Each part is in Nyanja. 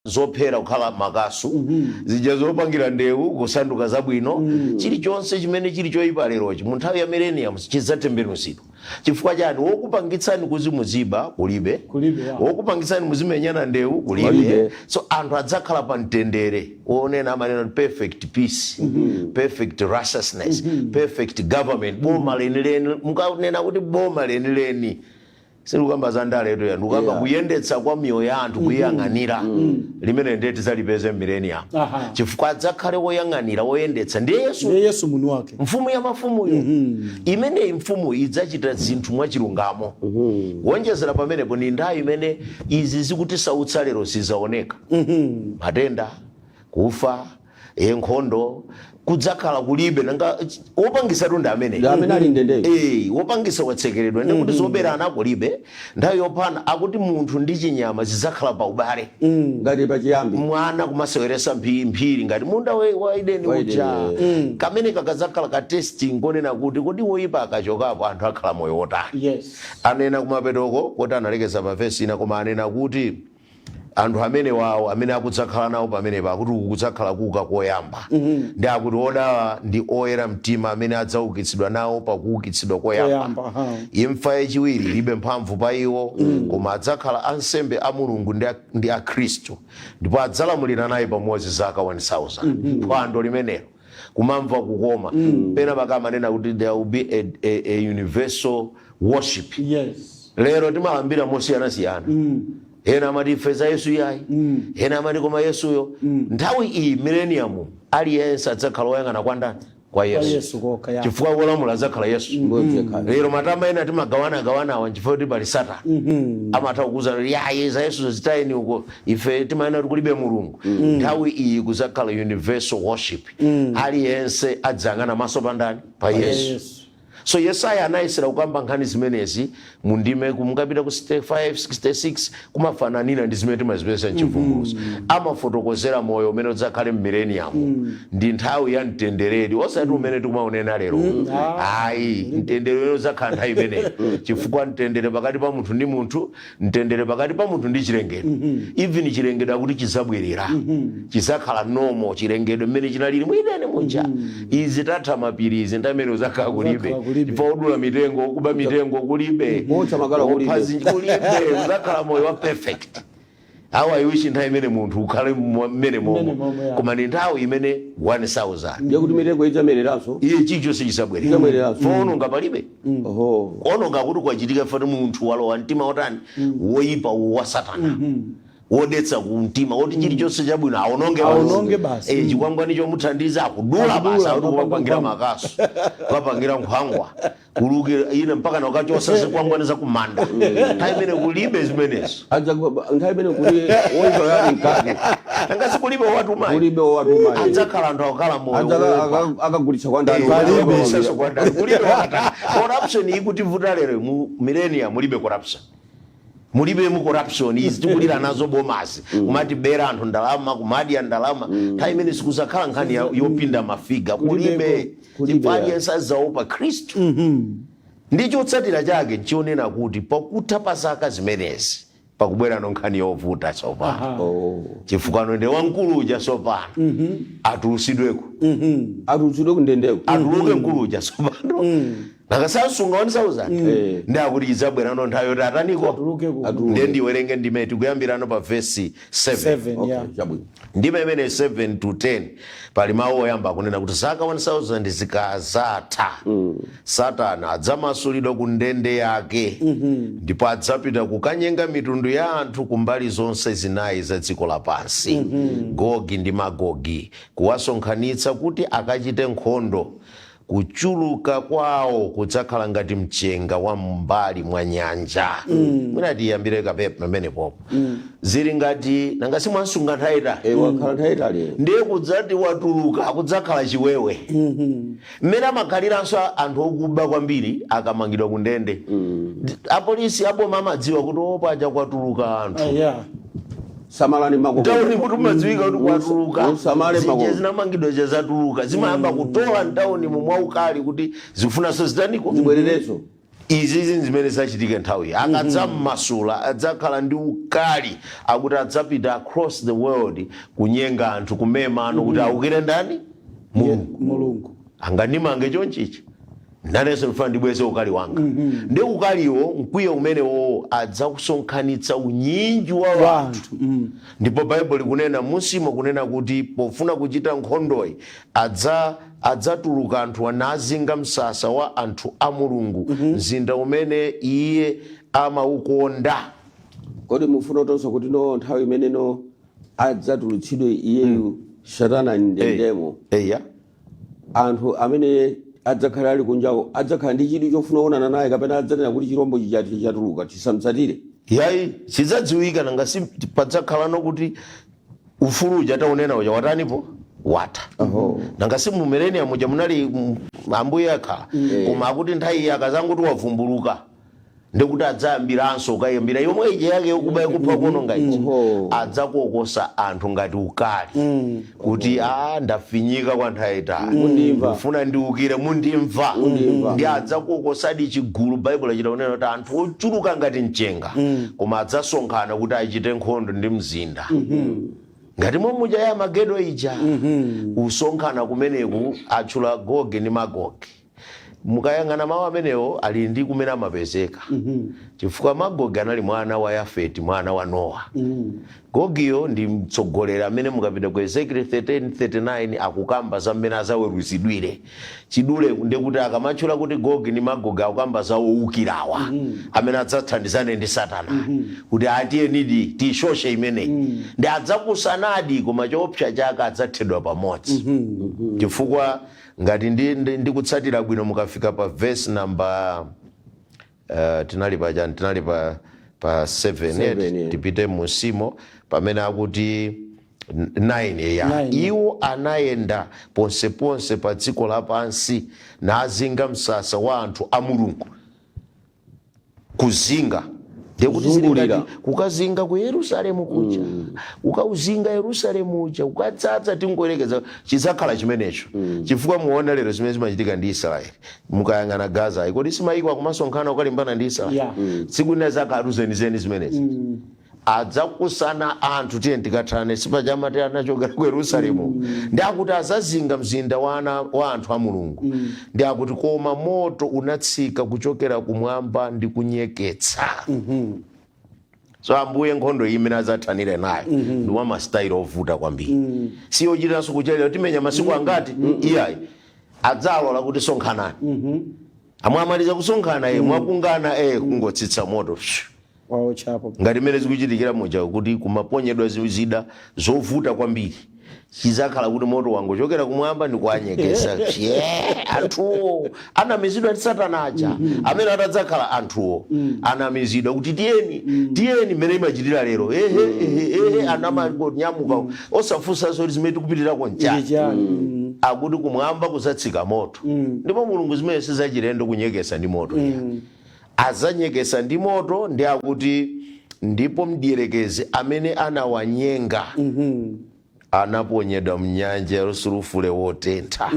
Zophera kukhala makasu, zija zopangira ndewu kusanduka zabwino. Chilichonse chimene chili choyipa lerochi, mu nthawi ya millennium chidzatembenuzidwa. Chifukwa chani? Wokupangitsani kuti muziba kulibe. Kulibe, ya. Wokupangitsani muzimenyana ndewu kulibe. Kulibe. So anthu adzakhala pa mtendere wonena, amanena kuti perfect peace, perfect righteousness, perfect government, boma lenileni. Mukanena kuti boma lenileni, silikukamba za ndaleto ya, ndikukamba kuyendetsa kwa miyoyo ya anthu, kuyang'anira limene ndiye tidzalipeze millennium. Chifukwa adzakhale woyang'anira, woyendetsa ndiye Yesu. Ndiye Yesu mwini wake. Mfumu ya mafumuyo. Imeneyi mfumu idzachita zinthu mwachilungamo. Kuonjezera pamenepo, ni nthawi imene izi zikutisautsa lero sizaoneka. Matenda, kufa, nkhondo kudzakhala kulibe. Nanga wopangisa ndi amene Ndi amene ali ndendeyo. Wopangisa watsekeredwa, ndi kuti zoberana kulibe, nthawi yophana. Akuti munthu ndi chinyama zidzakhala pa ubale. Ngati pachiyambi. Mwana kumaseweresa mphiri ngati munda wa Edeni Wa Edeni, uja. Kamene kakadzakhala ka testing konena kuti kodi woyipa akachokapo anthu akhala moyo wotani? Anena kumapetoko kuti analekeza pa vesi ina, koma anena kuti anthu amene wawo amene akudzakhala nawo pamenepa, akuti uku kudzakhala kuuka koyamba, ndi akuti odala ndi oyera mtima amene adzaukitsidwa nawo pakuukitsidwa koyamba. Koyamba, aha. Imfa yachiwiri ilibe mphamvu pa iwo, koma adzakhala ansembe a Mulungu ndi a Khristu, ndipo adzalamulira naye pamodzi zaka 1000. Phwando limenelo kumamva kukoma. Pena pakamanena kuti there will be a universal worship. Lero timalambira mosiyanasiyana. Ena amati ife za Yesu yayi, ena amati koma Yesuyo. Nthawi iyi, millennium, aliyense adzakhala woyang'ana kwa ndani? Kwa Kwa Yesu. Yesu kokha, ya. Chifukwa wolamula adzakhala Yesu. Mmodzi yekhayo. Lero matama ena timagawanagawana chifukwa kuti pali Satana amatha kukuza kuti yaye, za Yesu zitayeni uko, ife timanena kuti kulibe Mulungu. Nthawi iyi kuzakhala universal worship. Aliyense adzayang'ana maso pa ndani? Pa Yesu. Yesu. So Yesaya anayesera kukamba nkhani zimenezi mundime. Kumukapita ku 65, 66, kumafananira ndi zimene timazipeza mchivumbulutso. Amafotokozera moyo umene udzakhale m'millennium. Ndi nthawi ya mtenderedi, osati umene tikumaunena lero, ayi. Mtendere umene udzakhala nthawi imeneyo, chifukwa mtendere pakati pa munthu ndi munthu, mtendere pakati pa munthu ndi chilengedwe. Even chilengedwe akuti chizabwerera, chizakhala normal, chilengedwe mmene chinalili mu Edeni muja. Izi tatha mapiri izi, nthawi imene uzakhala kulibe. Uzakhala kulibe. Chifukwa udula mitengo, kuba mitengo kulibe. Kuotcha makala kulibe. Kupha kulibe. Uzakhala moyo wa perfect. How I wish nthawi imene munthu ukhale mmene Mmene momo. Momwe, ya. Koma ni nthawi imene 1000 Ndiye kuti mitengo idzamereranso. Iye chilichonse chisabwerera. Chizabwereranso. Foononga palibe. Oho. Kuononga kuti kwachitika fati munthu walowa mtima wotani? Woyipa wa Satana, wodetsa ku mtima, woti chilichonse chabwino aononge basi. Aononge basi. Chikwangwani chomuthandiza akudula Akudula, basi, akuti kukapangira kukapangira makasu, kukapangira nkhwangwa, kulukira ine mpaka nakachosa zikwangwani za kumanda. Nthawi imene kulibe zimenezo. Adza nthawi imene kuli woyipa yali mkati. Angasi kulibe watumayi. Kulibe watumayi. Adzakhala anthu akukhala moyo wopa. Akagulitsa kwa ndani? Palibe kwa ndani, kulibe wakataka. Corruption ikutivuta lero, mu millennium mulibe corruption, mulibe mu corruption. Izi tikulira nazo bomazi, kumati bera anthu ndalama, kumadya ndalama, nthawi imene sikuzakhala nkhani yopinda mafiga, kulibe. Kulibe, Chifukwa ya. aliyense azaopa Khristu. Ndi chotsatira chake nchionena kuti pakutha pa zaka zimenezi pakubwera nkhani yovuta tsopano. Oh. Chifukwa ndi wamkulu uja tsopano atulusidweko. Atulutsidwe kundendeko. Atuluke mkulu uja tsopano. Nakasansunga 1000. Ndi akuti idzabwerano nthawi yoti ataniko? Atuluke ku Atuluke. Ndiye ndiwerenge ndime, tikuyambirano pa vesi 7. 7. Okay, Yeah. chabwino. Ndime imene 7 to 10, pali mawu oyamba akunena kuti zaka 1000 zikazatha, Satana adzamasulidwa ku ndende yake, ndipo adzapita kukanyenga mitundu ya anthu kumbali zonse zinayi za dziko lapansi, Gogi ndi Magogi, kuwasonkhanitsa kuti akachite nkhondo. Kuchuluka kwawo kudzakhala ngati mchenga wa m'mbali mwa nyanja. Mwina tiyambire kape pamenepopo. Zili ngati nanga simwansunga nthawi itali. Wakhala nthawi itali. Ndiye kudzati watuluka, kudzakhala chiwewe mmene amakhaliranso anthu okuba kwambiri akamangidwa ku ndende. Apolisi aboma amadziwa kuti opaja kwatuluka anthu. Ah, yeah. Samalani makomo. Mtauni kuti umadziwika kuti kwatuluka. Usamale zija makomo. zinamangidwa zija zatuluka, zimayamba kutola mtauni mwaukali kuti zifunanso zitaniko? Zibwererenso. Izi zimene zachitike nthawi akadzammasula, adzakhala ndi ukali, akuti adzapita across the world kunyenga anthu, kumema anthu kuti awukire ndani? Mulungu. Mulungu. Angandimange chonchichi, nanenso ndifuna ndibweze ukali wanga. Ndi ukaliwo, mkwiyo umenewo, adzakusonkhanitsa unyinji wa wanthu. Wanthu. Ndipo Baibulo likunena musimo kunena kuti pofuna kuchita nkhondoyi adzatuluka anthu anazinga msasa wa anthu a Mulungu, mzinda umene iye amaukonda. Kodi mufuna tonso kuti no nthawi imeneno adzatulutsidwe iyeyu Satana ndendemo, Eya. anthu amene adzakhala ali kunjawo adzakhala ndi chidwi chofuna kuonana naye, kapena adzanena kuti chirombo chichati chatuluka, tisamtsatire? Yayi, chidzadziwika. Nanga si padzakhalano kuti ufulu uja taunena uja watanipo? Watha. Nanga si mu millennium muja munali ambuye akhala, koma akuti nthawi iyi akazanguti wavumbuluka, ndikuti adzayambiranso ukayambira yomwe ija yake yokuba, yakupha, kuononga iji. Adzakokosa anthu ngati ukali kuti a ndafinyika kwa nthawi yayitali. Mundimva. Ndifuna ndiukire, mundimva? Mundimva. Ndi adzakokosadi chigulu. Baibulo achita kunena kuti anthu ochuluka ngati mchenga, koma adzasonkhana kuti achite nkhondo ndi mzinda ngati momwe ya Magedo ija. Kusonkhana kumeneku atchula Gogi ndi Magogi. Mukayang'ana mawu amenewo ali ndi kumene amapezeka, chifukwa Magogi anali mwana wa Yafeti, mwana wa Nowa. Gogiyo ndi mtsogoleri amene mukapita ku Ezekiel 13:39 akukamba za mmene azaweruzidwire. Chidule ndikuti akamatchula kuti Gogi ndi Magogi, akukamba za owukirawa amene adzathandizane ndi Satana kuti atiyenidi tishoshe imeneyi. Ndi adzakusanadi, koma choopsa chake adzathedwa pamodzi, chifukwa ngati ndikutsatira bwino, mukafika pa verse number tinali pa chani? Tinali pa 7. Seven, yeah. Tipite musimo pamene akuti 9 ya. Nine. Iwo anayenda ponseponse pa dziko lapansi nazinga msasa wa anthu a Mulungu. Kuzinga ndekuti zili Kuzungulira. ngati kukazinga ku Yerusalemu kuja, ukauzinga Yerusalemu uja, ukadzadza. Tingoyerekeza chizakhala chimenecho, chifukwa muona lero zimene zimachitika ndi Israeli. Mukayang'ana Gaza, kodi simayiko akumasonkhana ukalimbana ndi Israeli? Yeah. Tsiku lina zakhala zenizeni zimenezi. Adzakusana anthu, tiye tikathane, sipachamati anachokera ku Yerusalemu. Ndi akuti azazinga mzinda wa anthu a Mulungu. Ndi akuti koma moto unatsika kuchokera kumwamba ndi kunyeketsa. So ambuye nkhondo iyi imene adzathanire nayo ndi wa masitayilo ovuta kwambiri, siyochitanso kuchalira timenya masiku angati, iyayi. Adzalola kuti sonkhanani. Amwe amaliza kusonkhana, mwakungana, kungotsitsa moto. Phew. Waochapo. Ngati mmene zikuchitikira muja kuti kumaponyedwa zida zovuta kwambiri, chizakhala kuti moto wangochokera kumwamba ndikuanyekesa anthuwo anamizidwa ndi Satana aja, amene atadzakhala anthuwo anamizidwa kuti tiyeni, tiyeni, mmene imachitira lero, ehe ehe ehe, anamangonyamuka osafunsanso kuti zimene tikupitirako nchani. Ndichani? Akuti kumwamba kuzatsika moto, ndipo Mulungu zimene sizachilendo kunyekesa ndi moto ya. Azanyekesa ndi moto. Ndi akuti ndipo mdierekezi amene anawanyenga anaponyedwa mnyanja ya sulufule wotentha,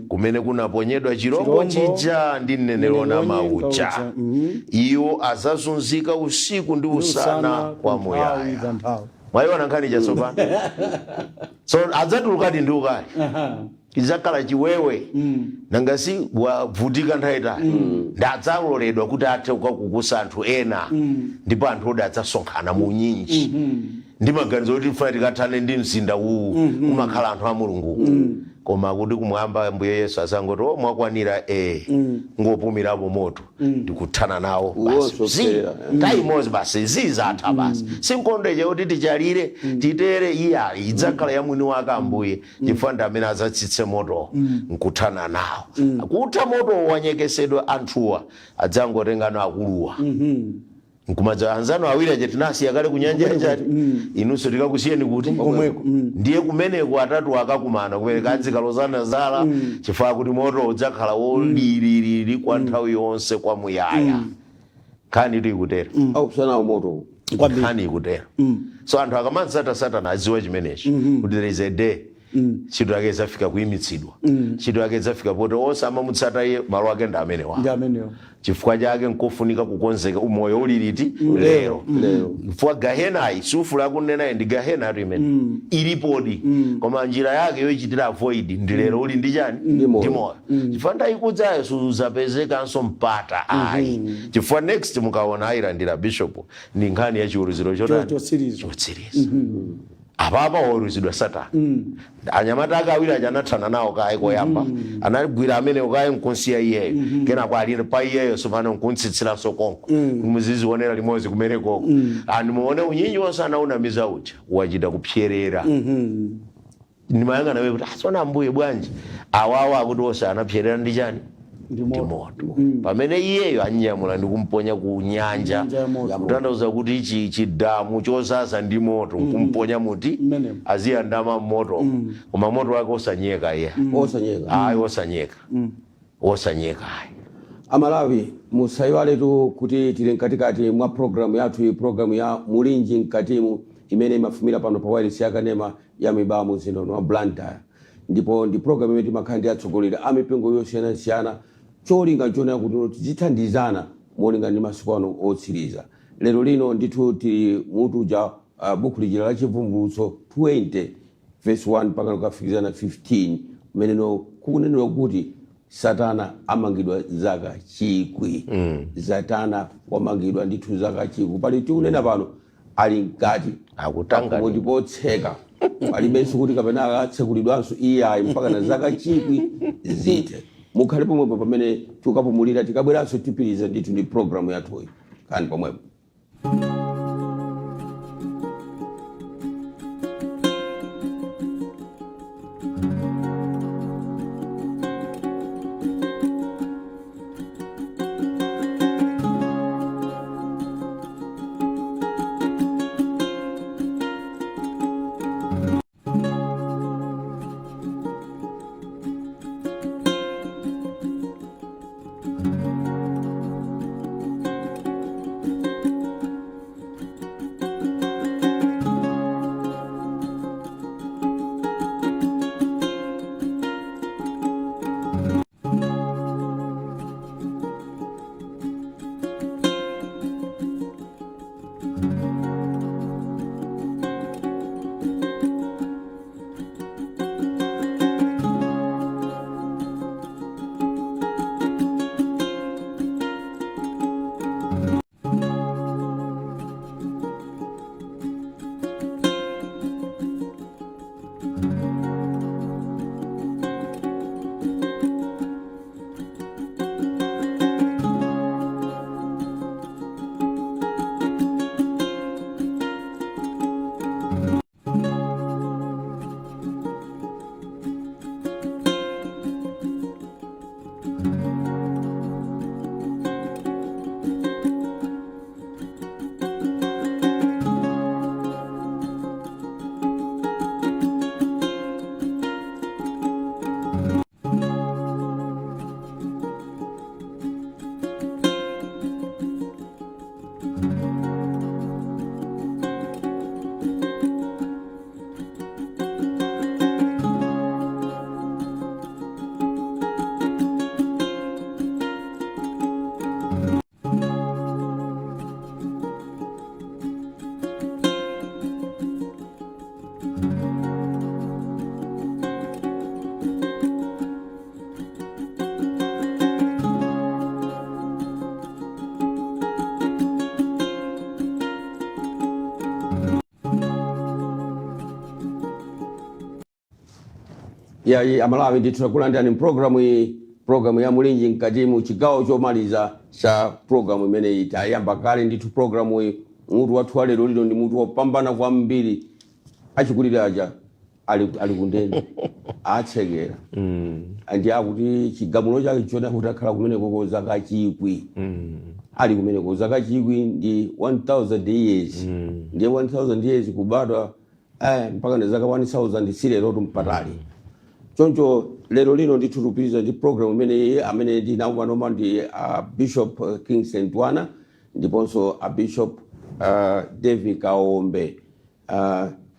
kumene kunaponyedwa chirombo chirombo, chija ndi mneneri wonama wonyenga uja. Uja. Iwo azazunzika usiku ndi usana kwa nthawi muyaya. Za nthawi. Mwayiona nkhani chatsopano? So adzatulukadi ndi ukali. Idzakhala chiwewe. Nangasi wavutika nthawi itali, ndi adzaloledwa kuti athe kukakukusa anthu ena, ndipo anthu odi adzasonkhana mu unyinji ndi maganizo kuti tifuna tikathane ndi mzinda uwu kumakhala anthu a Mulungu. Koma kuti kumwamba Ambuye Yesu azangoti, "O, mwakwanira," ngopumirapo moto ndikuthana nawo basi. Uwonso pera. Nthawi imodzi basi, zizatha basi. Sinkondo ija kuti tichalire titere, iya, idzakhala ya mwini wake Ambuye, chifukwa ndi amene adzatsitse moto nkuthana nawo. Kutha moto wanyekesedwa, anthuwa adzangotengano akuluwa nkumadza anzanu awiri aja tinasiya kale kunyanja chati, inunso tikakusiyeni kuti Komweko. Ndiye kumeneko atatu akakumana kumene kadzikalozana zala, chifukwa kuti moto udzakhala wolililili kwa nthawi yonse kwamuyaya. Nkhani ikutero. Aupsanawo moto. Kwambiri. Nkhani ikutero. So anthu akamatsata Satana adziwa chimenechi kuti there is a day. Ntchito yake idzafika kuyimitsidwa. Ntchito yake idzafika poti onse amamutsata iye, malo ake ndi amenewa. Ndi amenewo. Chifukwa chake nkofunika kukonzeka umoyo uli liti? Lero. Chifukwa gahenayi sufula akunenayi ndi gahena atu imene ilipodi, koma njira yake yoichitira avoid ndi lero uli ndi chani? Ndi moyo. Ndi moyo. Chifukwa ndayikudzayo sudzapezekanso mpata ayi, chifukwa next mukaona ayilandira bishop ndi nkhani ya chiweruziro chotani? Chotsiriza. Chotsiriza. Apapa waweruzidwa Satana. Anyamata ake awiri aja anathana nawo kaye koyamba, anagwira amenewo kaye nkunsiya iyeyo, kenako ali pa iyeyo sopano nkuntsitsiranso konko, muzizionera limodzi kumene koko and muone unyinji wonse anaunamiza uja wachita kupyerera. Ndimayang'ana wewe kuti asona ambuye bwanji awawa akuti onse anapyerera ndi chani? Ndi Ndi moto. moto, pamene iyeyo anyamula ndi kumponya ku nyanja. Nyanja ya moto. Kutanthauza kuti ichi chidamu chozaza ndi moto nkumponya muti? Mmenemo. Aziyandama mmoto, koma moto wake osanyeka iye. Osanyeka. Ayi, osanyeka, osanyeka ayi. Amalawi, musayiwaletu kuti tili mkatikati mwa programu yathu iyi, programu ya Mulinji Mkatimu, imene imafumira pano pa wireless yakanema ya Mibawa mzinda wa Blantyre, ndipo ndi programu imene timakhala ndi atsogoleri a mipingo yosiyanasiyana. Cholinga nchonena kuti tizithandizana molingana ndi masiku ano otsiriza. Lero lino ndithu tili mutu uja, buku lija la Chivumbulutso 20 verse 1 mpaka kukafikizana 15, kumeneno kukunenedwa kuti Satana amangidwa zaka 1000. Satana wamangidwa ndithu zaka 1000. Pali tikunena pano ali mkati. Akutanga. Ndipo palibenso kuti kapena akatsekulidwanso iyayi, mpaka na zaka 1000 zithe. Mukhale pomwepo pamene tikapumulira, tikabweranso tipitiriza ndithu ndi programu yathuyi. Kani pomwepo. Yayi, Amalawi, ndithu takulandirani mpulogalamu iyi, pulogalamu ya Mulinji Mkatimu, chigawo chomaliza cha pulogalamu imeneyi. Tayamba kale ndithu pulogalamu iyi. Mutu wathu wa lero lino ndi mutu wopambana kwambiri. Achikulire aja ali kundende, atsekera, ndi akuti chigamulo chake chona kuti akhala kumeneko zaka 1000. Ali kumeneko zaka 1000 ndi 1000 years. Ndiye 1000 years kubadwa mpaka ndi zaka 1000 si lero mpatali. Choncho lero lino ndithu tikupitiriza ndi program imeneyi. Amene ndinawo ndi Bishop Kingsley Ntwana ndiponso a Bishop David Kaombe.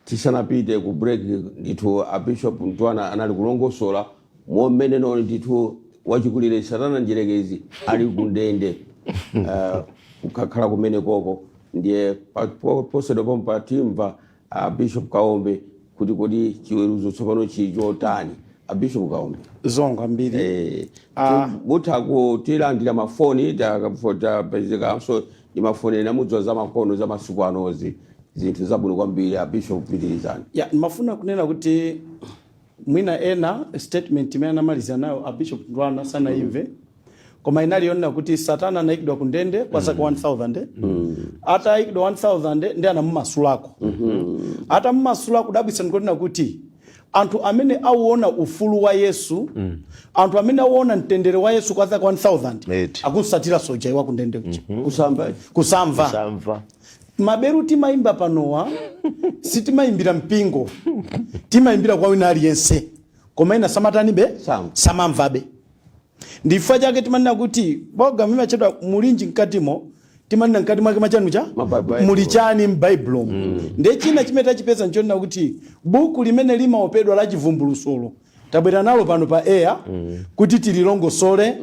Tisanapite ku break ndithu, a Bishop Mtwana anali kulongosola momene noni ndithu wachikulire Satana Njerekezi ali kundende, kukakhala kumene koko. Ndiye posachedwa pompa timva a Bishop Kaombe kuti kodi chiweruzo tsopano chili chotani. A Bishop Kaombe. Zongo ambiri. Mutha kutilandira mafoni, tapezekanso ndi mafoni ena, mudziwa za makono za masiku anozi, zinthu zabwino kwambiri. A Bishop, pitirizani. Ya, ndimafuna kunena kuti mwina ena statement imene anamaliza nayo a Bishop Ndwana sanaimve, koma inali yonena kuti Satana anayikidwa ku ndende kwa zaka 1000. Atayikidwa 1000 ndi anamumasulako. Atamumasula, kudabwitsa ndikunena kuti anthu amene auona ufulu wa Yesu, anthu amene auona mtendere wa Yesu kwa zaka 1000, Eti. akusatira soja wa kundende kuja. Kusamba. Kusamva. Samva. Maberu timayimba panowa sitimayimbira mpingo, timayimbira kwa wina aliyense, koma ina samatanibe. Samva. Samamvabe. Ndifukwa chake timanena kuti program imachedwa Mulinji Mkatimo. Timanena mkati mwake machanu cha Mabaibulo. muli chani m'Baibulo. Ndiye china chimene tachipeza nchonena kuti buku limene limaopedwa la Chivumbulutsolo tabwera nalo pano pa air kuti tililongosole,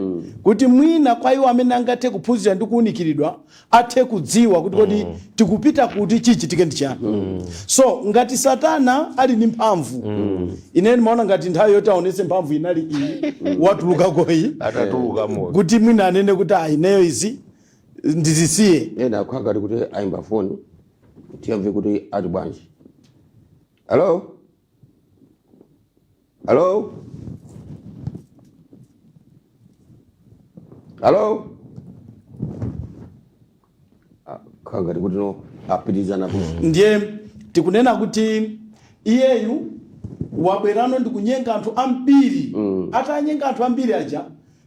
kuti mwina kwa iwo amene angathe kuphunzira ndi kuwunikiridwa athe kudziwa kuti kodi tikupita kuti, chichitike ndi chani. So ngati Satana ali ndi mphamvu, ine ndimaona ngati nthawi yoti aonetse mphamvu inali iyi watulukakoyi, Atatuluka moyo. kuti mwina anene kuti, "Ah, ineyo izi ndizisiye." Ena akhala ngati kuti ayimba foni, tiyamve kuti ati bwanji. Hello, hello, hello. Khala ngati kuti no apitizana. Ndiye tikunena kuti iyeyu wabwerano ndi kunyenga anthu ambiri. Atanyenga anthu ambiri aja,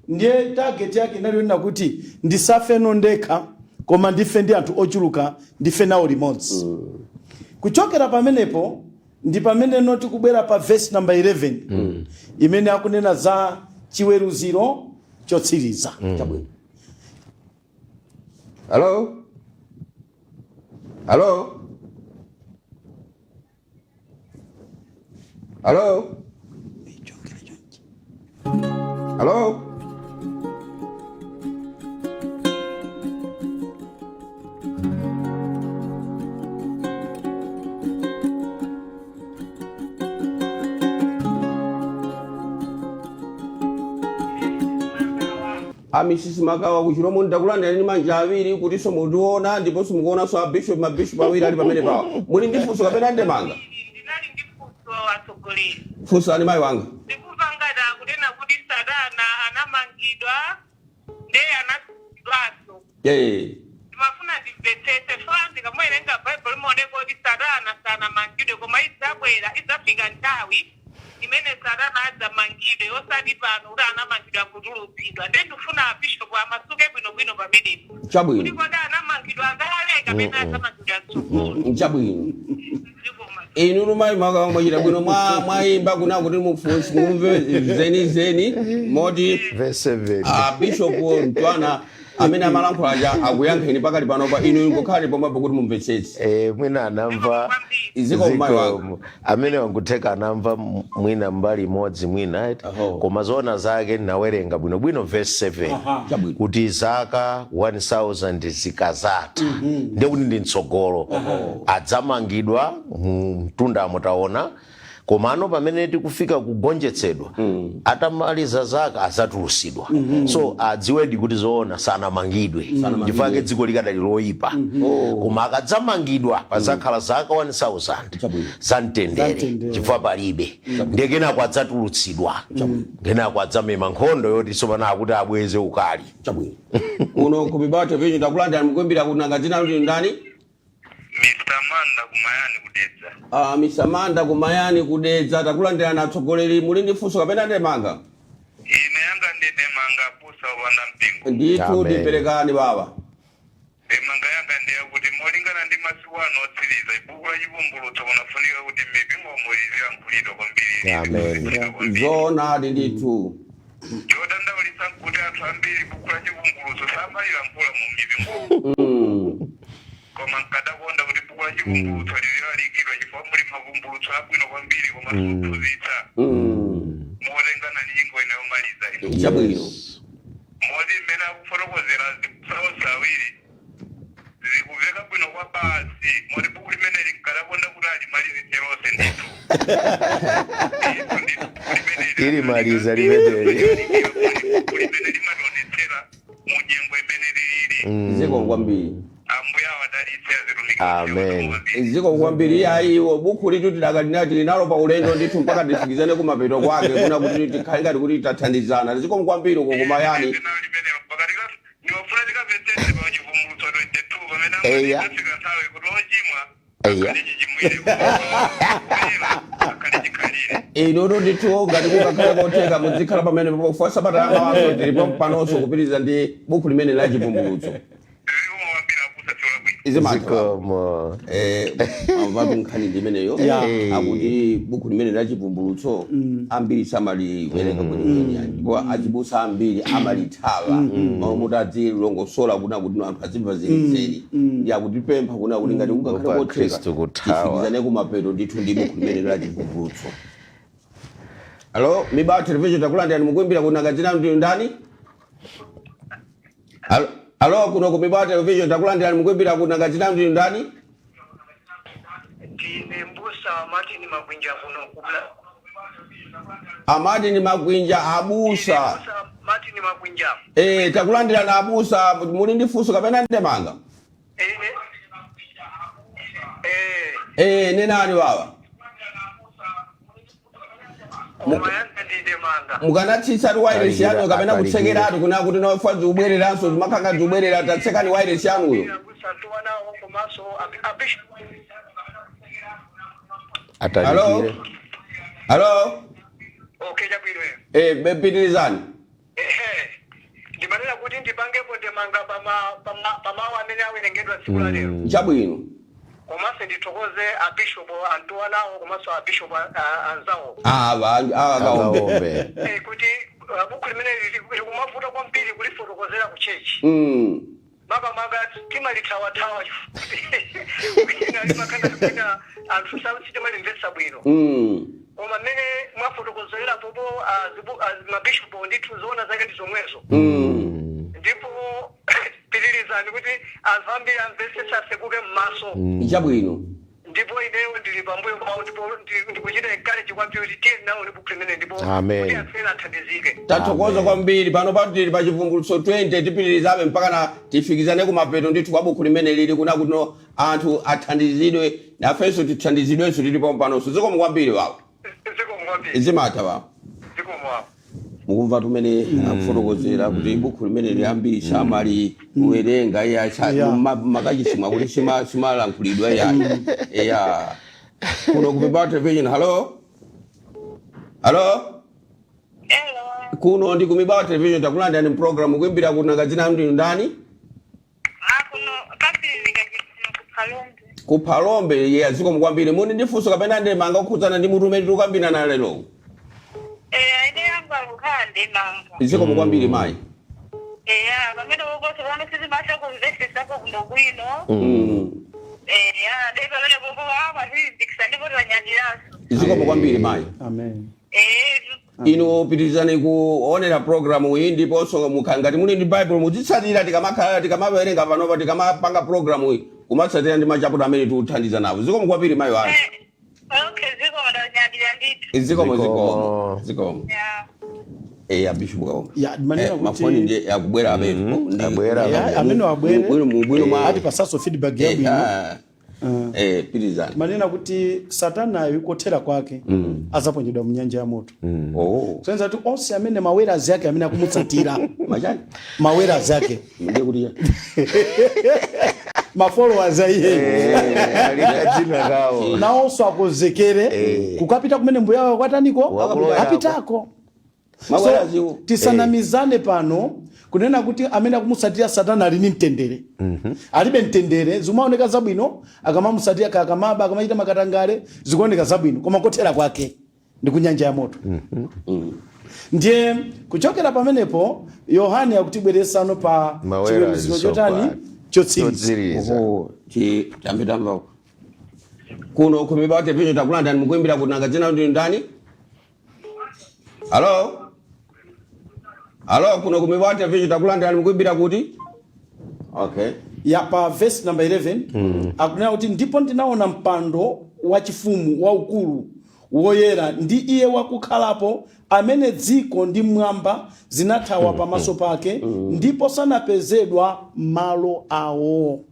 ndiye target yake inali yonena kuti ndisafeno ndekha, koma ndife ndi anthu ochuluka, ndife nawo limodzi. Kuchokera pamenepo ndi pamene noti kubwera pa verse number 11, imene akunena za chiweruziro chotsiriza. Chabwino. Hello, hello, hello, hello. A Mrs Makawa kuchilomo, ndakulandira ndi manja awiri kutinso mutiona ndiponso mukuonanso a bishop, mabishop awiri ali pamene pawa. Muli ndi funso kapena ndemanga? Ndinali ndi funso, atsogoleri. Funsani, mayi wanga. Ndikumva ngati akunena kuti Satana anamangidwa ndiye anatulutsidwanso. Ndimafuna ndimvetsetse fa ndikamuwerenga Baibulo limaoneka kuti Satana sanamangidwe, koma idzabwera, idzafika nthawi imene Satana adzamangidwe, osati pano kuti anamangidwa nkutulutsidwa. Ndiye ndifuna abishopu amasuke bwinobwino pamenepo kuti kodi anamangidwa kale kapena adzamangidwa mtsogolo? Chabwino. Zikoma. Inu mayi Makawa mwachita bwino mwayimba kuna kuti mufunse mumve zenizeni moti Verse 7. A Bishop Mtwana amene amalankhula aja akuyankheni pakali panopa, inu ngokhale pomwepo kuti mumvetsetse. Mwina anamva. Zikomo, mayi wanga. Zikomo. Amene wangutheka anamva mwina mbali imodzi mwina, eti. Koma zoona zake nawerenga bwinobwino verse 7 Chabwino. kuti zaka 1000 zikazatha, ndekuti ndi mtsogolo, adzamangidwa mu mtundamo taona. Komano pamene tikufika kugonjetsedwa, atamaliza zaka adzatulusidwa. So adziwedi kuti zoona sanamangidwe, chifukwa dziko likadali loyipa. Koma akadzamangidwa pazakhala zaka 1000 Chabwino. za mtendere, Mtendere. chifukwa palibe. Ndiye kenako adzatulutsidwa, kenako adzamema nkhondo yoti tsopano akuti abweze ukali. Chabwino. Uno kumibawa television, takulandira. Mukuimbira kuti, nanga dzina lanu ndani? Mr. Manda kumayani kudedza. Mr. Manda kumayani kudedza, takulandirani atsogoleri. Muli ndi funso kapena ndemanga? Ine yanga ndi ndemanga, abusa opanda mpingo. Ndithu. Amen. Tiperekani, baba. Ndemanga yanga ndiye kuti molingana ndi masiku ano otsiriza, buku la Chivumbulutso kunafunika kuti mipingo izilankhulidwa kwambiri. Amen. Liziphunzitsidwa kwambiri. Zoonadi ndithu. Chodandaulitsa nkuti anthu ambiri buku la Chivumbulutso samalilankhula mu mipingo, koma nkadakonda kuti buku la Chivumbulutso lizilalikidwa, chifukwa muli mavumbulutso abwino kwambiri komanso kuphunzitsa molingana ndi nyimbo inayomaliza ino. Chabwino. Moti mmene akufotokozera azibusa onse awiri zikuveka bwino kwa basi, moti buku limene linkalakonda kuti alimalizitse lonse ndithu. Ndithu, ndithu, buku limeneli Tilimaliza limeneli. Buku limene limationetsera mu nyengo imene lilili. Zikomo kwambiri. Ambuye awadalitse azitumiki. Amen. Zikomo kwambiri. Iyayiwo, buku litu tidakalinati linalo pa ulendo ndithu mpaka tifikizane kumapeto kwake, kuna kuti tikhale ngati kuti tathandizana. Zikomo kwambiri uko kumayani. Limene pakati ndiwafuna tikamvetsetse pa Chivumbulutso 22 pamene amafika nthawi kuti ochimwa akhale chichimwire, oyera akhale chikhalire. Inutu ndithu, ngati kungakhale kotheka, muzikhala pamene pofa sabata yamawaso tilipo panonso kupitiriza ndi buku limene la Chivumbulutso. Zikomo kwambiri abusa, tsiku labwino. Izimatha. Zikomo. Amvatu nkhani ndimeneyo. Akuti buku limene la Chivumbulutso ambiri samaliwerenga kwenikweni, ndipo azibusa ambiri amalithawa mawu muti adzilongosola kuna kuti anthu azimva zenizeni. Ndi akutipempha kuna kuti ngati kungakhale Kupa kotheka, Khristu kuthawa. tifikizane kumapeto ndithu ndi buku limene la Chivumbulutso. Alo, Mibawa Television, takulandirani. Mukuimbira kuna kadzina ndi ndani? Alo, alo, kuno ku Mibawa Television, takulandirani. Mukuimbira kuna kadzina ndi ndani? Ndine mbusa Martin Magwinja kuno kubla. Amati ni Magwinja, abusa. Mbusa Martin Magwinja. Takulandirani abusa. Muli ndi funso kapena ndemanga? Eh. Nenani wawa. Koma yanga ndi ndemanga. Mukanatsitsa wireless yanu kapena Atalikire. kutsekeratu kuna kuti nofa zikubwereranso, zimakhanga zikubwerera. Tatsekani wireless yanuyo. Abusa tuwanawo komanso abisho. Alo. Atalikire. Alo. Okay, chabwino. Pitirizani. Ehe, ndimanena kuti ndipangepo ndemanga pamawu amene awerengedwa tsiku la lero. Chabwino. Komanso ndithokoze abishopo antuwanawo komanso abishopo anzawo. Ava akaombe. Akaombe. Kuti buku limene likumavuta kwambiri kulifotokozera ku church. Makamaka timalithawathawa kwina limakhala kwina anthu sitimalimvetsa bwino. Koma mmene mwafotokozera popo mabishopo, ndithu zoona zake ndi zomwezo. Ndipo pitirizani kuti anthu ambiri amvetsetse, asekuke m'maso. Chabwino. Ndipo ineyo ndili pambuyo pawo, ndipo ndikuchita encourage kwambiri kuti tiye nawo ndi buku limene, ndipo Amen. kuti anthu ena athandizike. Tathokoza kwambiri. Pano pano tili pa Chivumbulutso 20, tipitirizabe mpaka na tifikizane kumapeto ndithu kwa buku limene lili kuna kuti no anthu athandizidwe, nafenso tithandizidwenso tilipo panonso. Zikomo kwambiri wawo. Zikomo kwambiri. Zimatha wawo. Zikomo wawo. Mukumva tumene akufotokozera kuti buku limene liyambiri samali kuwerenga iya makachisimwa kuti simalankhulidwa iya iya. Kuno ku Mibawa Television, hello, hello. Hello. Kuno ndi ku Mibawa Television, takulandirani program. Kuimbira kuno, kadzina ndi ndani? Akuno kapililika kuno kuphalombe. Kuphalombe ye. Zikomo kwambiri. Muni ndi funso kapena ndemanga kukhudzana ndi mutu umene tikukambirana lero? Eh, ine yangu akukhala ndemanga. Zikomo kwambiri mayi. Eya, pamene poposo pano sizimasha kumvesesako kuno bwino. Eya, ndi pamene popo akwazilimbikisa ndipo tanyadiranso. Zikomo kwambiri mayi. Amen. Inu pitirizani kuonera programu iyi, ndiponso ngati muli ndi Bible muzitsatira tikamakhala tikamawerenga panopa, tikamapanga programu iyi, kumatsatira ndi machaputa amene tikuthandiza nawo. Zikomo kwambiri mayi wanu. Okay, zikomo, ndanyadira ndithu. Zikomo. Zikomo. Zikomo, zikomo. Ya. Abishopu Kaombe. Ya, manena kuti mafoni ndi akubwera amene Abwera. Ya, amene abwere. Mubwino mwa Ati pasaso feedback yabwino. Pitirizani. Manena kuti Satanayo kothera kwake azaponyedwa mu nyanja ya moto. Oh. Sonza kuti onse amene mawerazi ake amene akumutsatira, Machani? mawerazi ake, Ndiye kuti ma followers a iyeyo, Alikadzina kawo. nawonso akonzekere kukapita kumene mbuya wawo kwataniko. Wakulowera. Apitako. Maweraziwo. So, tisanamizane pano kunena kuti amene akumutsatira Satana ali ndi mtendere. Alibe mtendere. Zimaoneka zabwino akamamutsatira, akamaba, akamachita makatangale, zikuoneka zabwino, koma kothera kwake ndi kunyanja ya moto. Ndiye kuchokera pamenepo Yohane akutibweresano pa Mawera chiweruziro chotani? zisopano. Chotsiriza. Chotsiriza. Oho, ti tambe tamva. Kuno ku Mibawa Television takulandirani, mukuimbira kuti, nanga dzina ndi ndani? Halo, halo, kuno ku Mibawa Television takulandirani, mukuimbira kuti? Okay. Ya, pa verse number 11 akunena kuti, "Ndipo ndinaona mpando wachifumu waukulu woyera ndi iye wakukhalapo, amene dziko ndi mmwamba zinathawa pamaso pake, ndipo sanapezedwa malo awo."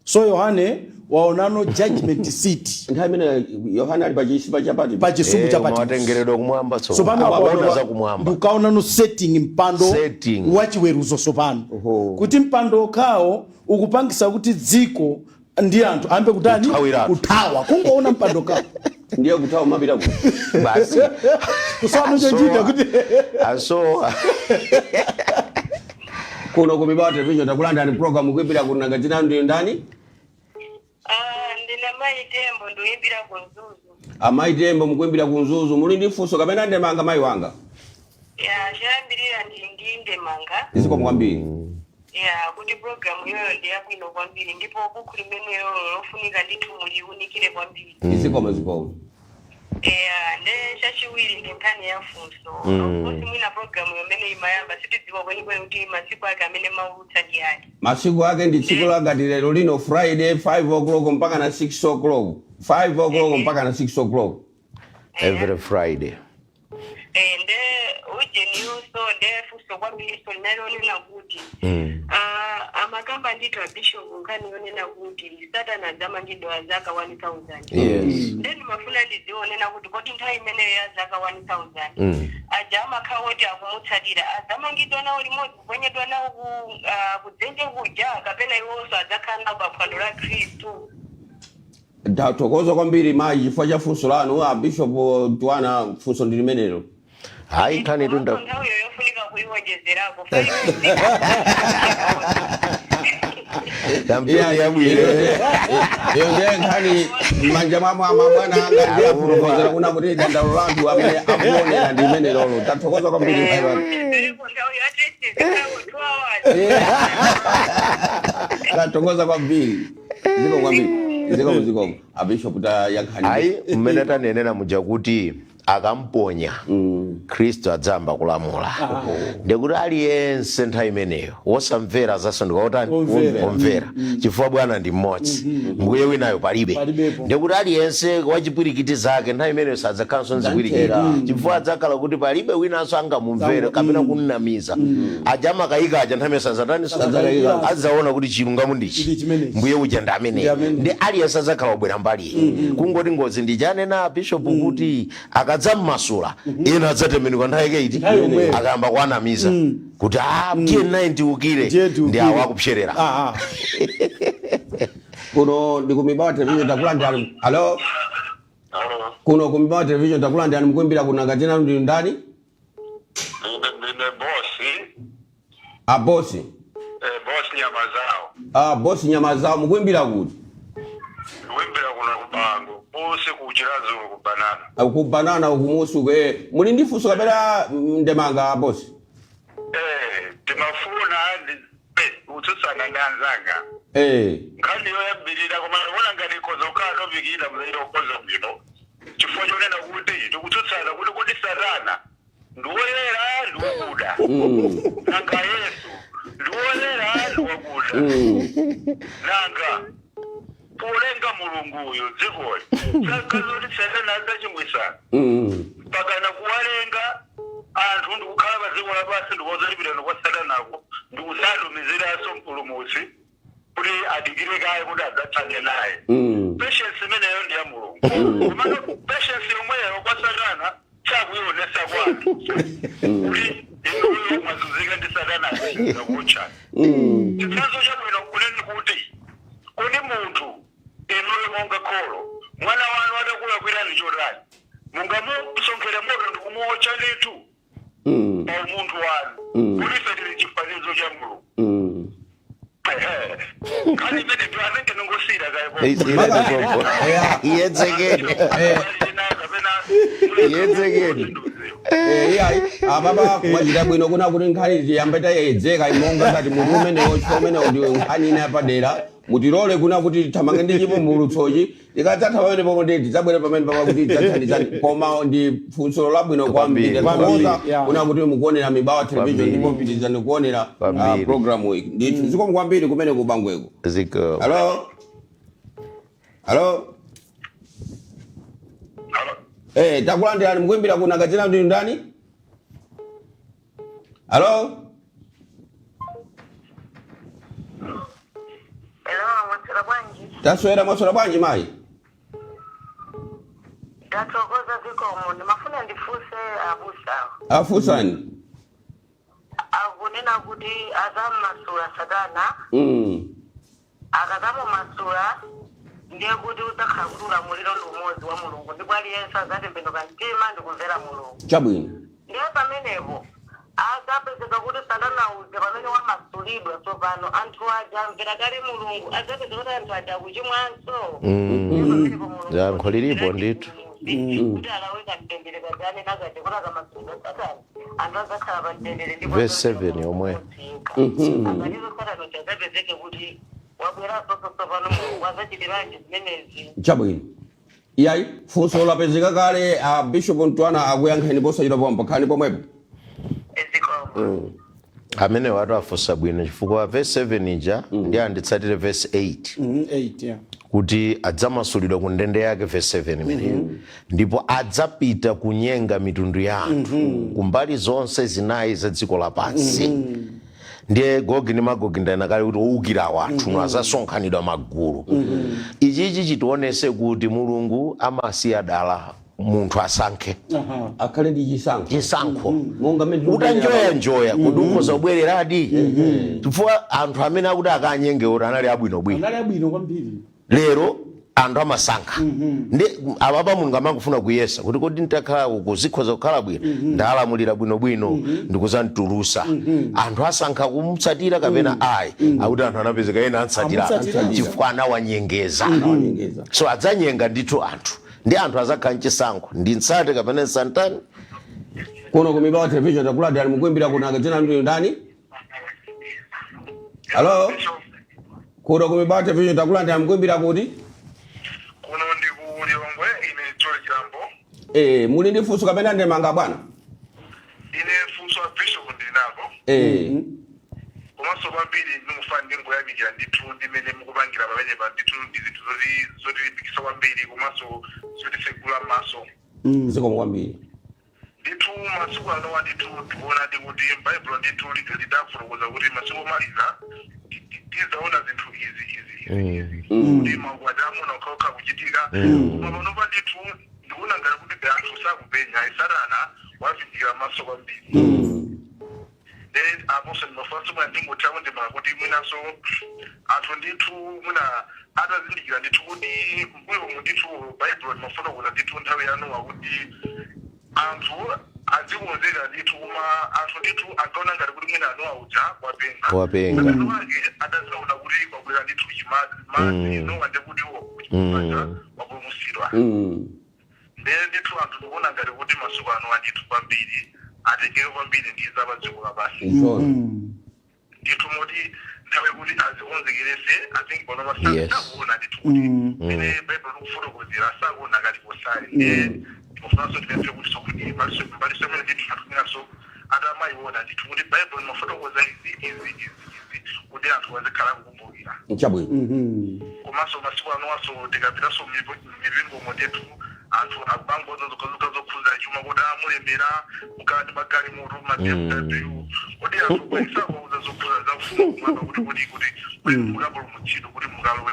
So Yohane waonano judgment seat. Nthawi imene Yohane ali pachisumbu cha Patimo. Pa chisumbu cha Patmos. Watengeredwa kumwamba. Sopano Akuona za kumwamba. Ndikukaonano setting, mpando Setting. wachiweruzo sopano, Oho. kuti mpando okhawo ukupangisa kuti dziko ndi anthu ayambe kutani? Kuthawiratu. Kuthawa kungoona mpando kawo. Ndiye kuthawa mapita ku Basi. Kusana chochita kuti Aso. Kuno ku Mibawa Television takulandirani, program, mukuimbira kuti, nanga dzina ndi ndani? Ah, ndine Mayi Tembo, ndikuimbira ku Mzuzu. Amayi Tembo, mukuimbira ku Mzuzu, muli ndi funso kapena ndemanga, mayi wanga? Ya, choyambirira ndi ndemanga. Zikomo kwambiri. Ya, kuti program yoyo ndi yabwino kwambiri, ndipo buku limenelo lofunika ndithu muliunikire kwambiri. Zikomo, zikomo. Eya, nde chachiwiri ndi nkhani ya funso. Of course mwina program yomene imayamba sitidziwa kwenikweni kuti masiku ake amene maulutsa ndi ati. Masiku ake ndi tsiku la ngati lero lino, Friday, 5 o'clock mpaka na 6 o'clock, 5 o'clock mpaka na 6 o'clock. Every Friday. Eh, nde ujeniyonso nde funso kwambiriso linali lonena kuti ah, amakamba ndithu a bishop nkhani yonena kuti Satana adzamangidwa zaka 1000. Nde ndimafuna ndizionena kuti kodi nthawi imeneyo ya zaka 1000 aja amakhala oti akumutsatira adzamangidwa nawo limodzi, kuponyedwa nawo kudzenje kuja, kapena iwonso adzakhala nawo pa phwando la Khristu? Ndathokoza kwambiri mayi chifukwa cha funso lanu. A Bishop Tuwana, funso ndi limenelo. Hayi, nkhani tunda Komanso nthawiyo yofunika kuiwonjezerako. Kampeni yabwino. Iyo ndiye nkhani m'manja mwa mwana anga, ndiye afotokozera kuna kuti dandaulo lanthu amene akuonera ndi limenelolo. Tathokoza kwambiri mayi wanga. Wonjezereko nthawi, at least zikhawo 2 hours. Tathokoza kwambiri, zikomo kwambiri, zikomo, zikomo. A Bishop, tayankhani. Ayi, mmene tanenera muja kuti akamponya Khristu adzamba kulamula, ndikuti aliyense nthawi imeneyo wosamvera azasanduka otani? Omvera. Omvera, chifukwa bwana ndi mmodzi, mbuye winayo palibe. Palibepo. Ndikuti aliyense wachipwirikiti zake nthawi imeneyo sadzakhalanso nzipwirikiti, chifukwa adzakhala kuti palibe winanso angamumvere kapena kunnamiza. Aja amakayika aja nthawi imene sadzatani? Sadzakayika. Adzaona kuti chilungamo ndichi. Ndi chimenechi. Mbuye uja ndi ameneyo. Ndi ameneyo. Ndi aliyense adzakhala wabwera mbali iyi. Kungoti ngozi ndichanena bishop kuti akadzammasula, ena adzatembenuka nthawi yake iti? Nthawi yomweyo. Akayamba kuanamiza kuti a tiye naye ndiukire. Ndiye tiukire. Ndi awo akupserera. Ah, ah. Kuno ndi ku Mibawa Television, takulandirani. Halo? Halo. Kuno ku Mibawa Television takulandirani, mukuimbira kuno, nanga dzina ndi ndani? Ndine bosi. A bosi. Eh, bosi nyama zawo. A bosi nyama zawo, mukuimbira kuti? Ndikuimbira kuno kubango. Bosi kuchirazulu ku Banana. Ku Banana ukumusuku. Eh, muli ndi funso kapena ndemanga, a bosi? Eh, timafuna ndi kutsutsana ndi anzanga. Nkhani yoyambirira, koma ndikuona ngati ikhoza kukhala topic ina mzairo okhoza bwino, chifukwa chonena kuti tikutsutsana kuti kodi Satana ndiwoyera, ndiwokuda? Nanga Yesu ndiwoyera, ndiwakuda? Nanga polenga Mulunguyo dzikoli sakazoti Satana adzachimwisa mpakana kuwalenga anthu ndikukhala pa dziko lapansi, ndikozalipirana kwa Satanako, ndikusatumiziraso mpulumutsi kuti adikire kaye kuti adzatsane naye? Patience imeneyo ndi ya Mulungu, komano patience yomweyo kwa Satana sakuyionesa kwanu kuti inuyo mwazunzika ndi Satana akuotchani. Chitsanzo chabwino kunena kuti kodi munthu inuyo monga kholo, mwana wanu atakulakwirani chotani, mungamusonkhera moto ndikumuotcha ndithu? Pa umunthu wanu, kuti ife tili chifanizo cha Mulungu. Nkhani imene ndi azinge ningosira kayepo. Iyedzekeni. Iyedzekeni. Iyayi, apapa mwachita bwino kuna kuti nkhani tiyambe tayedzeka monga ngati mutu umenewo, chifukwa umenewo ndi nkhani ina yapadera. Mutilole kuna kuti tithamange ndi chivumbulutsochi. Tikadzatha pamene pomwe ndi tidzabwera pamene papa kuti tidzathandizani, koma ndi funso labwino kwambiri. Kwambiri, Tathokoza yeah. kuna kuti mukuonera Mibawa Television Kwambiri. ndipo pitirizani kuonera Kwambiri. programu iyi ndithu. Zikomo kwambiri kumene kubangweko. Ziko. Halo, halo. Halo. Takulandirani, mukuimbira kuna kadzina ndi ndani? Halo. Hello, mwaswera bwanji? Taswera, mwaswera bwanji mayi? Tathokoza, zikomo. Ndimafuna ndifunse abusa. Afunsani. Akunena kuti azammasula Satana. Akazamumasula, ndiye kuti udzakhala kuti ulamuliro ndi umodzi wa Mulungu, ndipo aliyense azatembenuka mtima ndi kumvera Mulungu. Ndiye pamenepo azapezeka kuti Satana uja pamene wamasulidwa tsopano, anthu aja amvera kale Mulungu, azapezeka kuti anthu aja akuchimwanso. Ndiye pamenepo Mulungu Yankho lilipo ndithu. kuti alaweka mtendere kajani nakaje kuti akamasulidwa Satana, anthu azakhala pa mtendere ndipo Verse 7 yomwe. Akalizo Satana uja azapezeke kuti wabweranso tsopano, Mulungu azachitiranji zimenezi? Chabwino, iyayi, funso lapezeka kale. A Bishop Mtwana akuyankheni posachita pompo, khani pomwepo. Zikomo. Amene watu afunsa bwino, chifukwa verse 7 ija ndi anditsatire verse 8. 8, yeah. Kuti adzamasulidwa ku ndende yake, verse 7 imeneyo, ndipo adzapita kunyenga mitundu ya anthu kumbali zonse zinayi za dziko lapansi. Ndiye Gogi ndi Magogi ndayena kale kuti owukira anthu azasonkhanidwa magulu. Ichichi chitionese kuti Mulungu amasiya dala munthu asankhe. Akhale ndi chisankho. Chisankho. Monga mmene Utanjoyanjoya kuti ukhoza kubwereradi, chifukwa anthu amene akuti akanyenge oti anali abwinobwino. Anali abwino kwambiri. Lero anthu amasankha ndi apapa Mulungu amangofuna kuyesa kuti kodi nditakhala uku zikhoza kukhala bwino, ndalamulira bwinobwino, ndikuzamtulusa, anthu asankha kumutsatira kapena ayi? Akuti anthu anapezeka ena antsatira Amutsatira. chifukwa anawanyengeza. Anawanyengeza. So adzanyenga ndithu anthu, ndi anthu azakhala mchisankho, ndi ntsate kapena nsantani. Kuno ku Mibawa Television, takulandirani, mukuimbira kuna dzina ndi ndani? Halo, kuno ku Mibawa Television, takulandirani, mukuimbira kuti? Kuno ndi ku Lilongwe, ine Joy Chilambo. Muli ndi funso kapena ndemanga, bwana? Ine funso a Bishop ndinako. Komanso kwambiri ndingufuna ndingoyamikira ndithu ndimene mukupangira pamenepa ndithu, ndi zinthu zotilimbikitsa kwambiri komanso zotisegula m'maso. Zikomo kwambiri. Ndithu masiku anowa ndithu tikuona ndi kuti m'Baibulo ndithu lidafotokoza kuti masiku omaliza tizaona zinthu izi, izi, izi, izi, kuti maukwati amuna okhaokha kuchitika. Koma panopa ndithu ndikuona ngati kuti anthu sakupenya, Satana wavindikira maso kwambiri. Then aponso ndimafunanso mwina ndingothapo ndimala kuti mwinanso anthu ndithu mwina atazindikira ndithu kuti mbuyomu ndithu Baibulo limafotokoza ndithu nthawi ya Nowa kuti anthu azikonzeka ndithu, koma anthu ndithu ankaona ngati kuti mwina Nowa uja wapenga. Wapenga. Mapeto ake adazaona kuti kwabwera ndithu chimadzi madzi, Nowa ndekuti waja wapulumutsidwa. Ndiye ndithu anthu ndikuona ngati kuti masiku ano andithu kwambiri atengeke kwambiri ndi za pa dziko lapansi. Nzoona. Ndithu moti nthawi kuti azikonzekerese azingono sakuona ndithu kuti mene Baibulo likufotokozera, sakuona kaliposali. Ndiye ndikufunanso ndipemphe kuti sokuti mbaliso imene ndithu anthu mwinanso atamayiona ndithu kuti Baibulo limafotokoza izi, izi, izi, izi, kuti anthu azikhala kukumbukira. Chabwino. Komanso masiku anowanso tikapitanso mipingomo ndithu anthu akubangoza zokhazoka zokhuza chuma, kuti amulembera kukhala ndi magalimoto, ma BMW. Kodi anthu kwaisakauza zokhuza za ufumu kumwamba kuti mukapulumutsidwe, kuti mukalowe,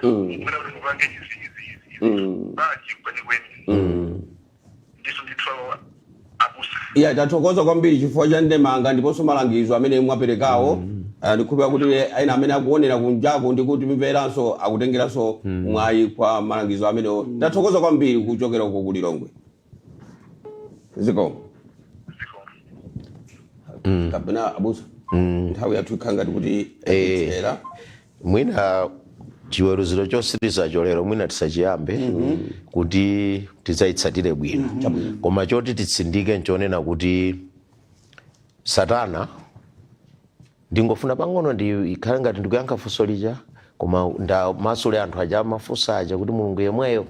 mwina kuti mupange izi, izi, izi, izi bwanji kwenikweni? Ndithu ndithu abusa. Iya, tathokoza kwambiri chifukwa cha ndemanga ndiponso malangizo amene mwaperekawo. Ndikhulupira kuti ena amene akuonera kunjaku ndi kuti mveranso akutengeranso mwayi kwa malangizo amenewo. Tathokoza kwambiri kuchokera uko ku Lilongwe, zikomo. Zikomo. Kapena abusa, nthawi yathu ikhala ngati kuti itsera. Mwina Chiweruziro chosirizacho lero mwina tisachiyambe kuti tidzayitsatire bwino, koma choti titsindike nchonena kuti Satana, ndingofuna pang'ono ndi ikhale ngati ndikuyankha funso lija, koma ndamasule anthu aja amafunsa aja kuti Mulungu yemweyo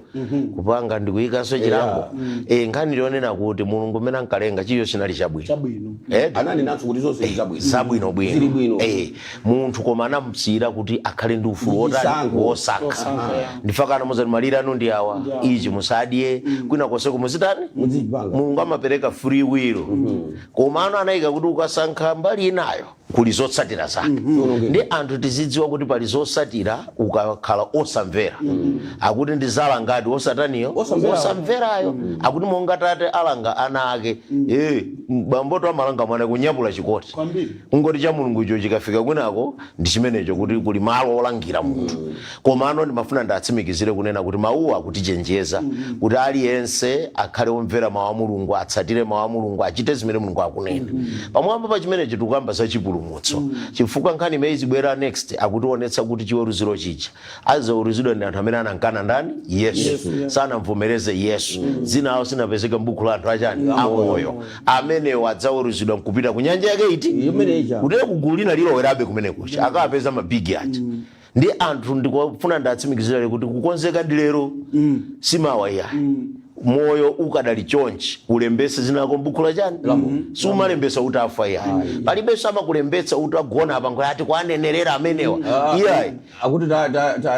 kupanga ndikuyikanso chilango. Nkhani ndionena kuti Mulungu mmene ankalenga, chiyo chinali chabwino. Chabwino. Ananenanso kuti zonse ndi zabwino. Zabwino bwino. Zili bwino. Munthu koma anamusiyira kuti akhale ndi ufulu wotani? Chisankho. Wosankha. Wosankha, yeah. Ndifakana muzati malire anu ndi awa, Ndi awa. ichi musadye, kwina konseko muzitani? Muzipanga. Mulungu amapereka free will, koma ano anayika kuti ukasankha mbali inayo kuli zotsatira zake. Ndi anthu tizidziwa kuti pali zotsatira ukakhala osamvera. Akuti ndizalangadi osataniyo? Osamverayo. Osamverayo. Akuti monga tate alanga ana ake, bamboto amalanga mwana kunyapula chikoti. Kwambiri. Kungoti cha Mulungu icho chikafika kwinako ndi chimenecho, kuti kuli malo olangira munthu. Koma ano ndimafuna ndatsimikizire kunena kuti mawuwa akutichenjeza kuti aliyense akhale omvera mawu a Mulungu, atsatire mawu a Mulungu, achite zimene Mulungu akunena. Pamwamba pa chimenechi tikukamba za chipulumutso, chifukwa nkhani imene izibwera next akutionetsa kuti chiweruziro chija azaweruzidwa ndi anthu amene anankana ndani? Yesu, sanamvomereze Yesu, dzina awo sinapezeka m'buku la anthu achani? Amoyo. Amenewo adzaweruzidwa nkupita ku nyanja yake iti? Imene ija. Kutero kugulu lina lilowerabe kumene kucha akapeza mabigi aja. Ndi anthu ndikufuna ndatsimikizira kuti kukonzeka ndi lero, simawa iyayi. Moyo ukadali chonchi, ulembese zina lako m'buku la chani? Sumalembesa utafa iyayi. Palibenso amakulembetsa utagona apa ati kwanenerera amenewa iyayi. Akuti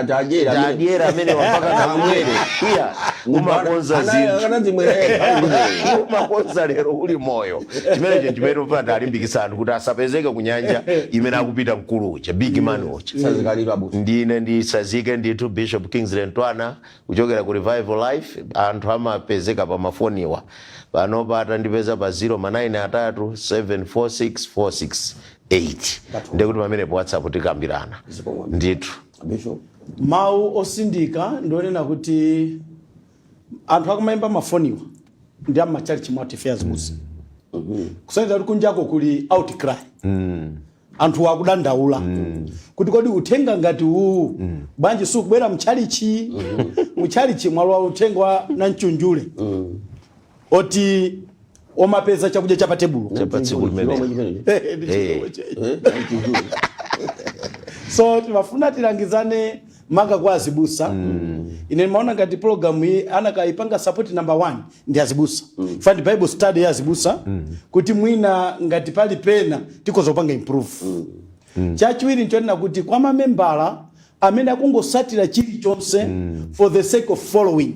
tadyera. Tadyera amenewa mpaka namwere, iya. Umakonza zinthu. Akanadzimwerera. Umakonza lero uli moyo. Chimenecho chimene ufuna talimbikitsa anthu kuti asapezeke ku nyanja imene akupita mkulu uja, big man uja. Sazikalira abusa. Ndine ndisazike ndithu Bishop Kingsley Ntwana kuchokera ku Revival Life. Anthu amapezeka pa mafoniwa panopa, atandipeza pa 0 ma 9 3 746 468, ndekuti pamenepo WhatsApp tikambirana. Zikomo. Ndithu. Bishop. Mawu osindika ndionena kuti anthu akumayimba mafoniwa ndi amachalichi mwati affairs musi kusonyeza kuti kunjako kuli outcry, anthu akudandaula kuti kodi uthenga ngati uwu bwanji sukubwera mchalichi? Mchalichi mwalowa uthenga wa namchunjule oti omapeza chakudya cha pa tebulo. Cha pa tsiku limene. Chilomwe chimenecho. Ndi chilomwe chechi. Namchunjule. So timafuna tilangizane maka kwa azibusa. Ine ndimaona ngati program iyi anakayipanga support number one ndi azibusa, mm. Ndi Bible study ya azibusa, kuti mwina ngati pali pena tikhoza kupanga improve. Chachiwiri nchonena kuti kwa mamembala amene akungosatira chilichonse for the sake of following,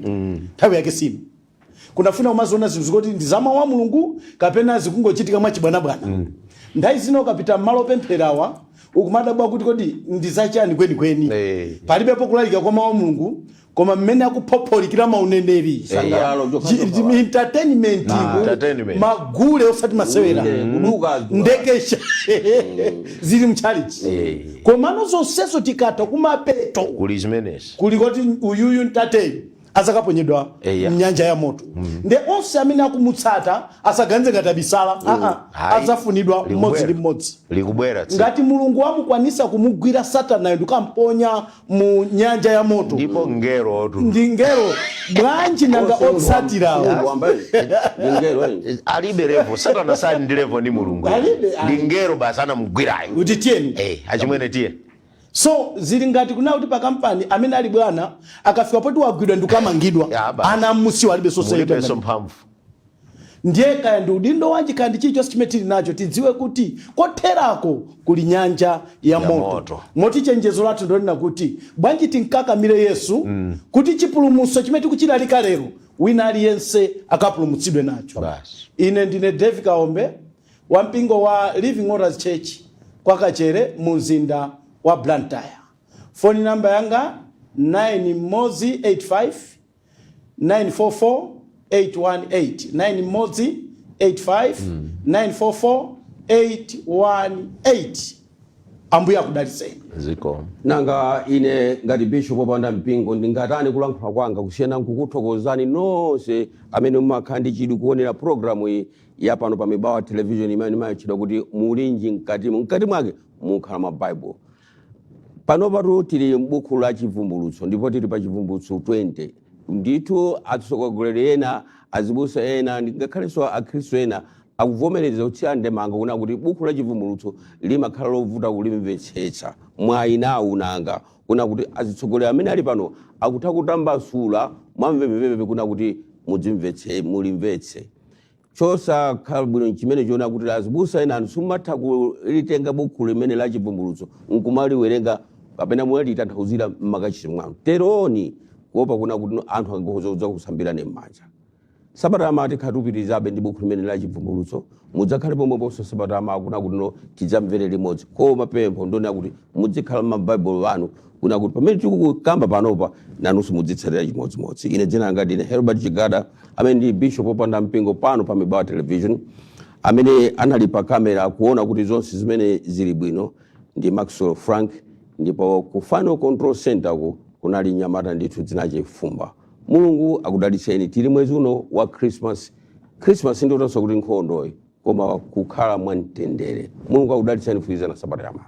nthawi yake sino. Kunafuna umaziona zinthu zikuti ndi za mawu a Mulungu kapena zikungochitika mwachibwanabwana. Nthawi zina ukapita mmalo opempherawa ukumadabwa kuti kodi ndi zachani kwenikweni? Palibepo kulalika kwa mawu a Mulungu, koma mmene akuphopholikira mauneneri. Sangalalo chokha. Entertainment. Entertainment. Magule osati masewera. Kuduka. Ndekesha zili mchalichi. Komano zonsezo tikatha kumapeto kuli zimenezi. Kuli kuti uyuyu ntateyu azakaponyedwa mnyanja ya moto. Nde onse amene akumutsata asaganize ngati abisala. Aa, Hayi. adzafunidwa mmodzi Likubwera. ndi mmodzi. Likubwera tsiku. Ngati Mulungu wamukwanisa kumugwira Satanayo ndikamponya mu nyanja ya moto, Ndipo ngerotu. Ndi ngero bwanji nanga otsatirawo? Ndi ngero, eh. Alibe level. Satana sali ndi level ndi Mulungu. Alibe, Ndi ngero basi anamugwirayo. Kuti tiyeni. Achimwene, tiye. So zili ngati kuna kuti pa kampani amene ali bwana akafika poti wagwidwa ndikamangidwa, Ya, basi. ana amusiwa alibe Mulibenso soseyita. mphamvu. Ndiye kaya ndi udindo wanji, kaya ndi chilichonse chimene tili nacho, tidziwe kuti kotherako kuli nyanja ya Ya moto. moto. Moti chenjezo lathu ndonena kuti bwanji tinkakamire Yesu kuti chipulumutso chimene tikuchilalika lero wina aliyense akapulumutsidwe nacho. Basi. Ine ndine David Kaombe wa mpingo wa Living Waters Church kwa Kachere mu mzinda wa Blantyre. Foni namba yanga 9 mmodzi 85 944 818, 9 mmodzi 85 944 818. Ambuye akudalitseni. Ziko. Nanga ine ngati bishop opanda mpingo ndingatani kulankhula kwanga kusiyana nkukuthokozani nonse amene mumakhala ndi chidwi kuonera programu iyi ya pano pa Mibawa Television imene imayitchedwa kuti Mulinji Mkatimo. Mkati mwake mukhala ma Bible. Panopatu tili m'buku la Chivumbulutso ndipo tili pa Chivumbulutso 20. Ndithu atsogoleri ena, azibusa ena, ngakhalenso akhristu ena akuvomereza kutsira ndemanga kuna kuti buku la Chivumbulutso limakhala lovuta kulimvetsetsa. Mwayi nawu nanga kuna kuti azitsogoleri amene ali pano akutha kutambasula mwamvemvemve kuna kuti mudzimvetse, mulimvetse. Chosakhala bwino chimene chiona kuti azibusa ena anthu simumatha kulitenga buku limene la Chivumbulutso nkumaliwerenga kapena mwalitanthauzira mmakachisi mwanu teroni, kuopa kuna kuti anthu angakhoza kusambirani m'manja. Sabata yamawa tikhala tikupitirizabe ndi buku limene la Chivumbulutso. Mudzakhale pomweponso sabata yamawa kuna kuti no tidzamvere limodzi. Koma pempho ndonena kuti muzikhala m'mabaibulo anu kuna kuti pamene tikukamba panopa nanunso mudzitsatira chimodzimodzi. Ine dzina langa ndine Herbert Chigada, amene ndi bishop opanda mpingo pano pa Mibawa Television. Amene anali pa kamera kuona kuti zonse zimene zili bwino ndi Maxwell Frank, ndipo ku Final Control Center ku kunali nyamata ndithu dzinache Fumba. Mulungu akudalitseni. Tili mwezi uno wa Christmas. Christmas ndiotanso kuti nkhondoyi, koma kukhala mwamtendere. Mulungu akudalitseni. Fuizana sabata yamawa.